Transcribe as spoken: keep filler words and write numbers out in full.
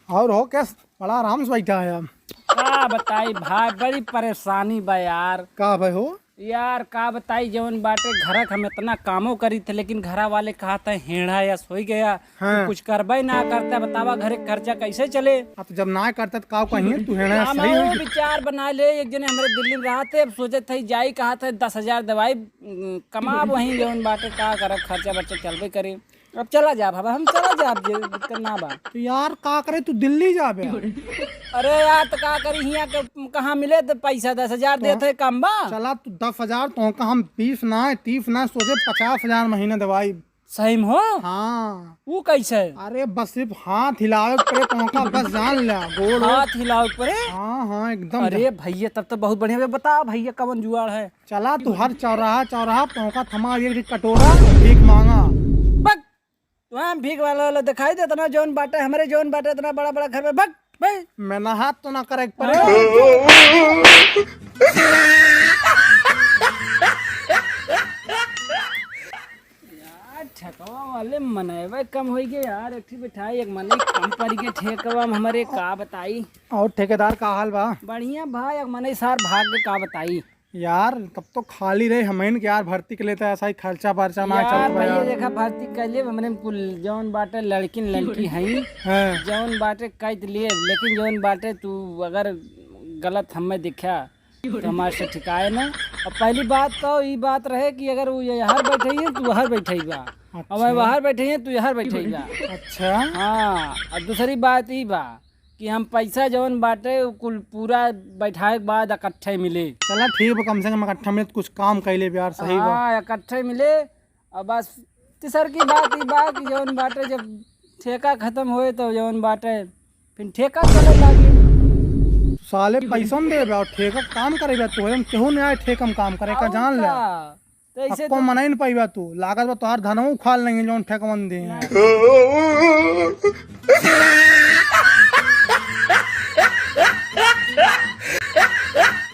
और हो कैस, बड़ा आराम से बैठा है अब। का बताई भाई, बड़ी परेशानी बा यार। का भाई हो? यार का बताई, जौन बाटे घर क हम इतना कामो करी थे, लेकिन घरा वाले कहा था हेड़ा या सोई गया, हाँ। तू कुछ करबे ना करता, बतावा घरे क खर्चा कैसे चले? अब जब ना करता तो का कहिए, तू हेड़ा हम सही हो। विचार बना ले, एक जने हमरे दिल्ली में रहा थे, अब सोचे थे जाई, कहा थे दस हजार दवाई, उम, कमा वहीं जौन बाटे का करब, खर्चा बर्चा चलबे करे। अब चला जाब, अब हम चला जाब, जे दिक्कत ना बा। तो यार का करे, तू दिल्ली जाबे? अरे यार, तो का करी, हियाँ के कहाँ मिले तो पैसा दस हजार देत है, कम बा। चला तू दस हजार, तो का हम बीस ना, तीस ना, सोचे पचास हजार महीना दवाई। सही में हो? हाँ। वो कैसे? अरे बस सिर्फ हाथ हिलावे के पड़े, तो का बस जान ले, गोड़। हाथ हिलावे के पड़े? हाँ, हाँ, एकदम। अरे भैया, तब तो बहुत बढ़िया। बे बताओ भैया, कवन जुगाड़ है? चला तू हर चौराहा, चौराहा पहुँचा थमा एक कटोरा, भीख मांगा। बक! तुहां भीख वाला वाला दिखाई देत ना, जौन बाटे हमरे, जौन बाटे इतना बड़ा बड़ा घर में, भग भाई। मेहनत तो ना करे के पड़े। हाँ। यार, ठेकवा वाले मनैवे कम होई गए यार, एक ठी बिठाई, एक मनई कम पड़ गए ठेकवा में हमरे, का बताई। और ठेकेदार का हाल बा? बढ़िया भाई, एक मनई सार भाग के, का बताई। यार, तब तो खाली रहे, हमइन के यार भर्ती के लिए तो ऐसा ही खर्चा बर्चा ना यार, चलत बा भैया यार। देखा, भर्ती कर लिए, हमरे में कुल जौन बाटे लड़किन लड़की हई, हाँ। जौन बाटे कैद लिए, लेकिन जौन बाटे तू अगर गलत हमें दिखा तो हमारे से ठिकाए ना। और पहली बात तो ई बात रहे कि अगर वो ये हर बैठे ही, तू हर बैठे ही बा। और मैं अच्छा। बाहर बैठे ही, तू हर बैठे ही बा। अच्छा। हाँ, और दूसरी बात ई बा कि हम पैसा जौन बाटे उ कुल पूरा बैठाए के बाद इकट्ठे मिले। चला ठीक बा, कम से कम इकट्ठा मिले तो कुछ काम कैले बे यार, सही बा। हाँ, इकट्ठे मिले। और बस तीसर की बात ई बा कि जौन बाटे जब ठेका खत्म होए तो जौन बाटे फिर ठेका चले लागे। साले पैसा न देबे और ठेका काम करे बे, तोहरे में केहू नहीं आए ठेका में काम करे का, और जान ले। का? तो ऐसे पक्को तो मनाई न पाइबा तू, लागत बा तोहार धनवा उखाड़ लेंगे जौन ठेकवन दे हैं। नहीं।